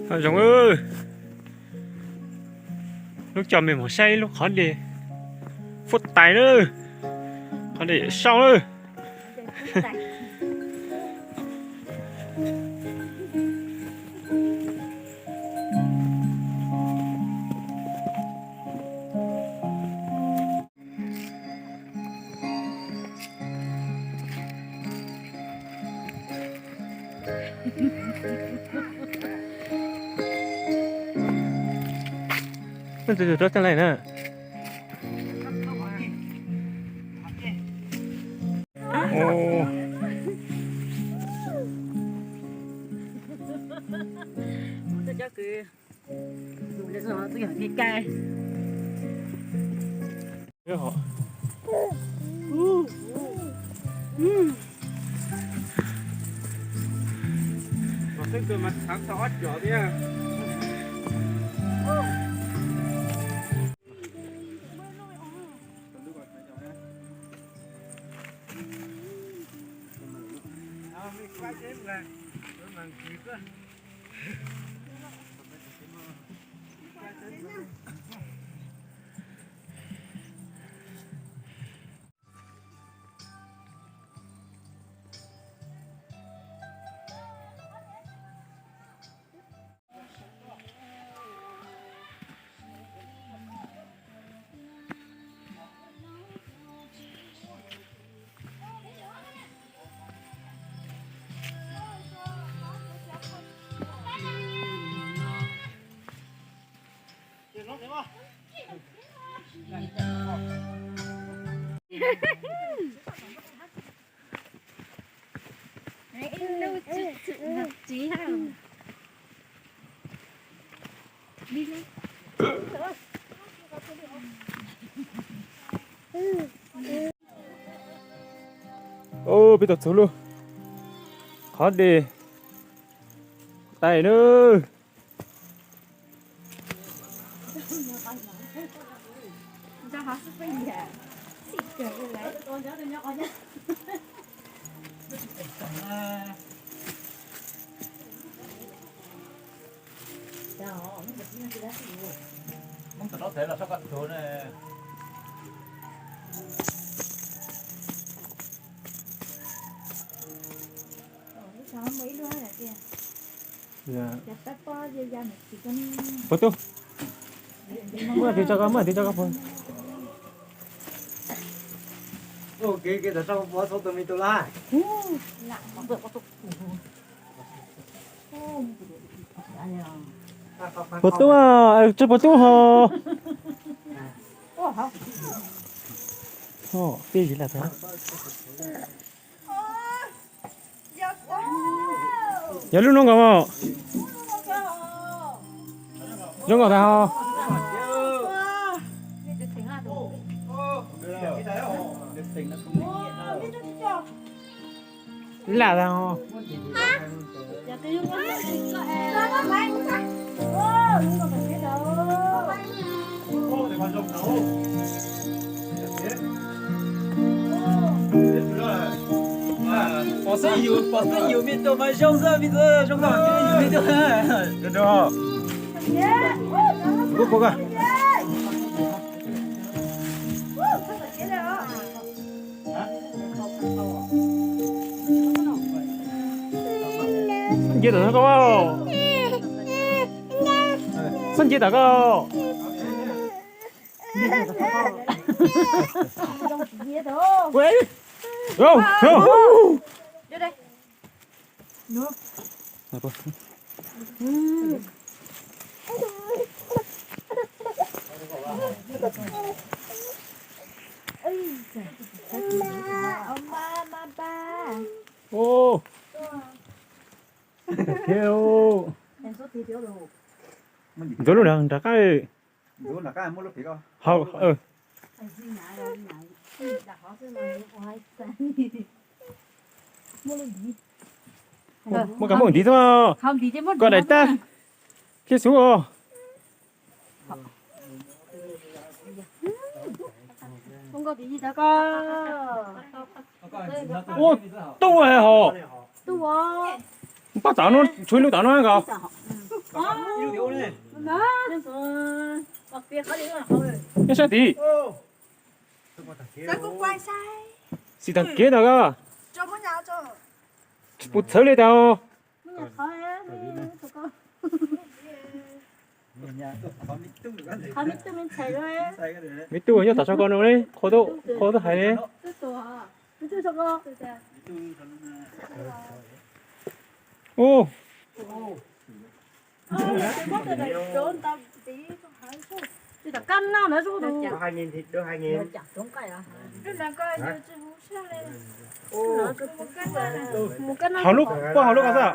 Zoo, lub caij mej mus saib lub qhov dej Fuab Tais na, qhov dej Yawm Saub na. Leej twg tus rab txeej lais na? Thaum twg mas thaav tau ob cov thiab. Ub, peb tau txug lub qhov dej Tais na. Puas tub? Muab tis tso koj, muab tis tso koj puas. Puas tub, tsis puas tub ho. Peb zis lam tau. Yog lub no nkaus. Zoo nkaus tas ho. Lam tas ho. Pom xwb yus, pom xwb yus me tub mas zoo xwb, me tub zoo nkauj yus me tub. Kuv pom koj. Nce tom no koj. Txhob nce tom koj. Ntxuav lub nram qab. Muab koj muab ntiv xwb, koj daim tag thiab xub os. Ua tub hos. Pab tom no, tshuav lub tom no nkaus. Nyob sab tid. Xis tag kev ntag koj. Tsis pum txhawv li tas. Me tub nyob tom sau ko no li, qhua tub hais li. Ub. Hauv lub, puab hauv lub ko xwb.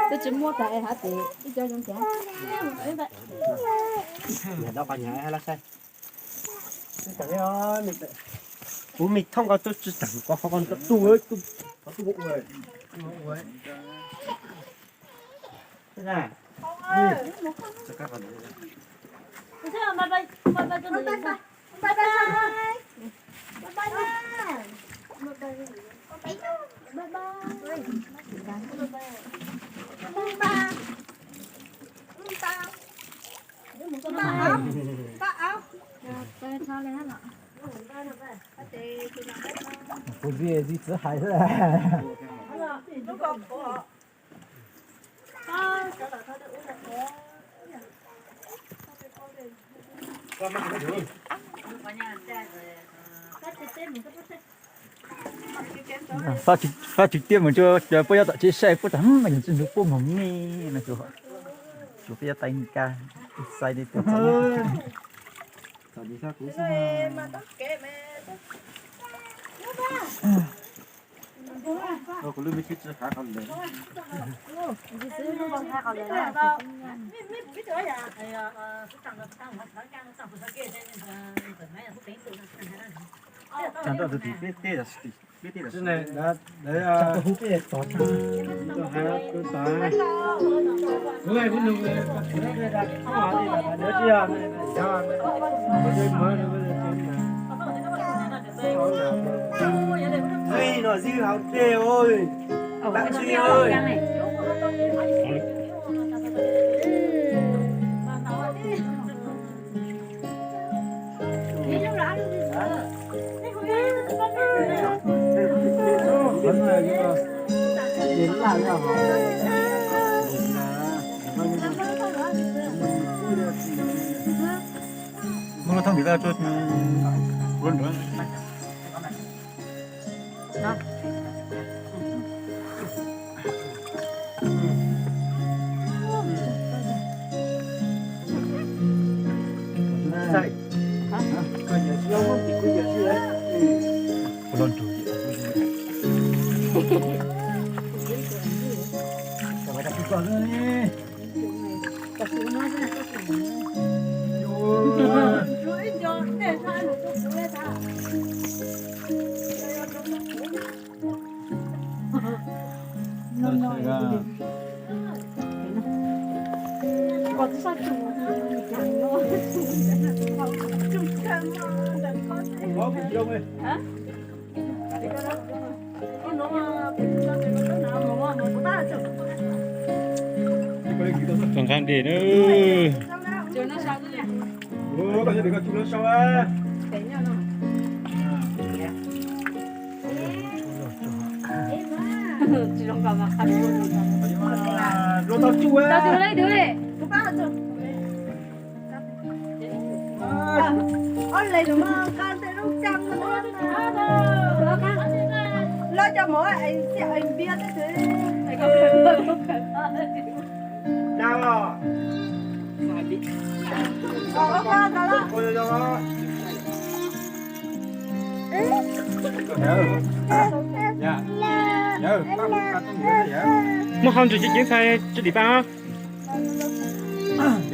Twb tsis muab tas es hab tes ib co zoo cas. Kuv me thooj ko twb tsis teem ko qhov ko tu tu ua. Kuv ntxim ntxim txiv hais xwb. Faj tsis tiaj mus rua puab nyob tom tsev saib puab tas mas yog tsi nrug puab moog me no tsuas puab yuav tais nka xais li puab txom nyem. Kuv lub me tub tsi hav qhov ntawd. Zwj no zwj hauv dlej os. Pab tsi os. Muab lub thoob ntxiv tau tsuag. Tau nqaij dej na. Muab hau ntsis ceev ceev txhais tsis dim paj.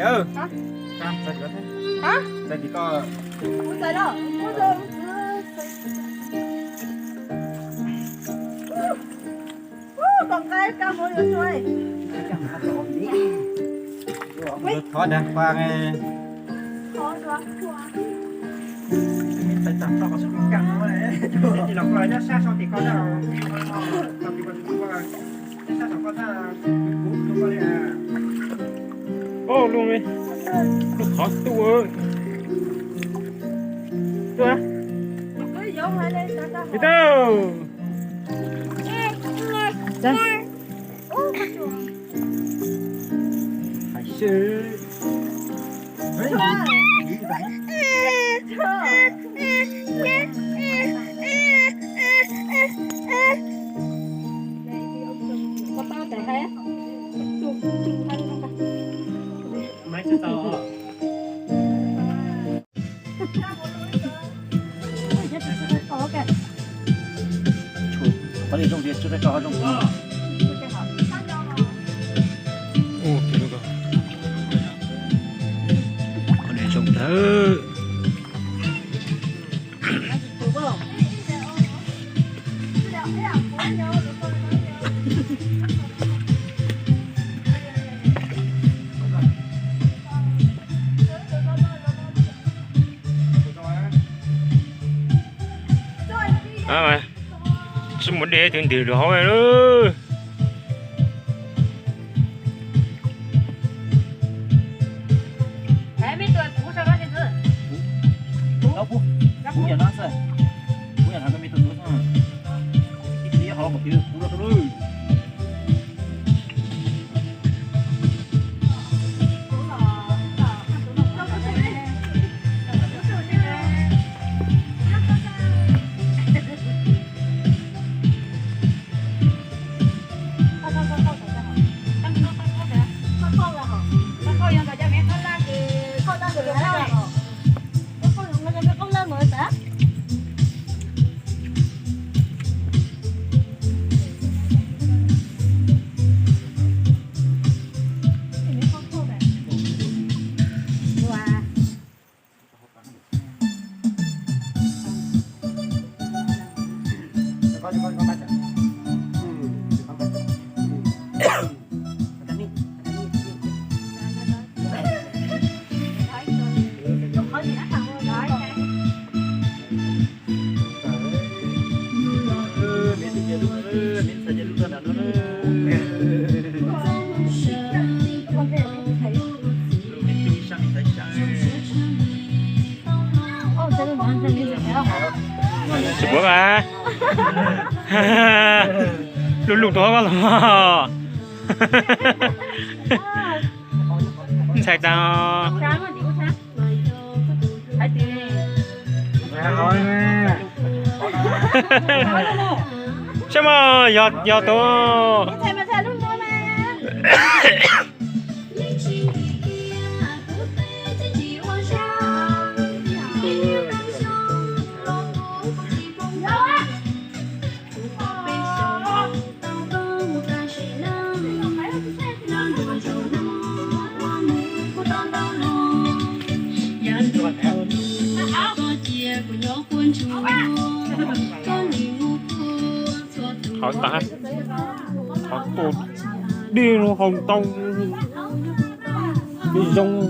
Yawg, txais tim ko. Thov dag paj. Txais tau qhov xub kag no, los koj nyob sab sau tim ko na. Ob lub, lub qhov tuaj, tuaj. Tau. Hais sw. Qhov li zoo tias tsw qab ko zoo. Qhov li zoo tawm. Tsis muaj dej twb ntws rau hauv lawm. Tsis muaj mas. Lub lub tuaj koj los. Ntxhais tas. Saib mas yog, yog tus. Hov tas, hov tuaj dej no haus tau zoo.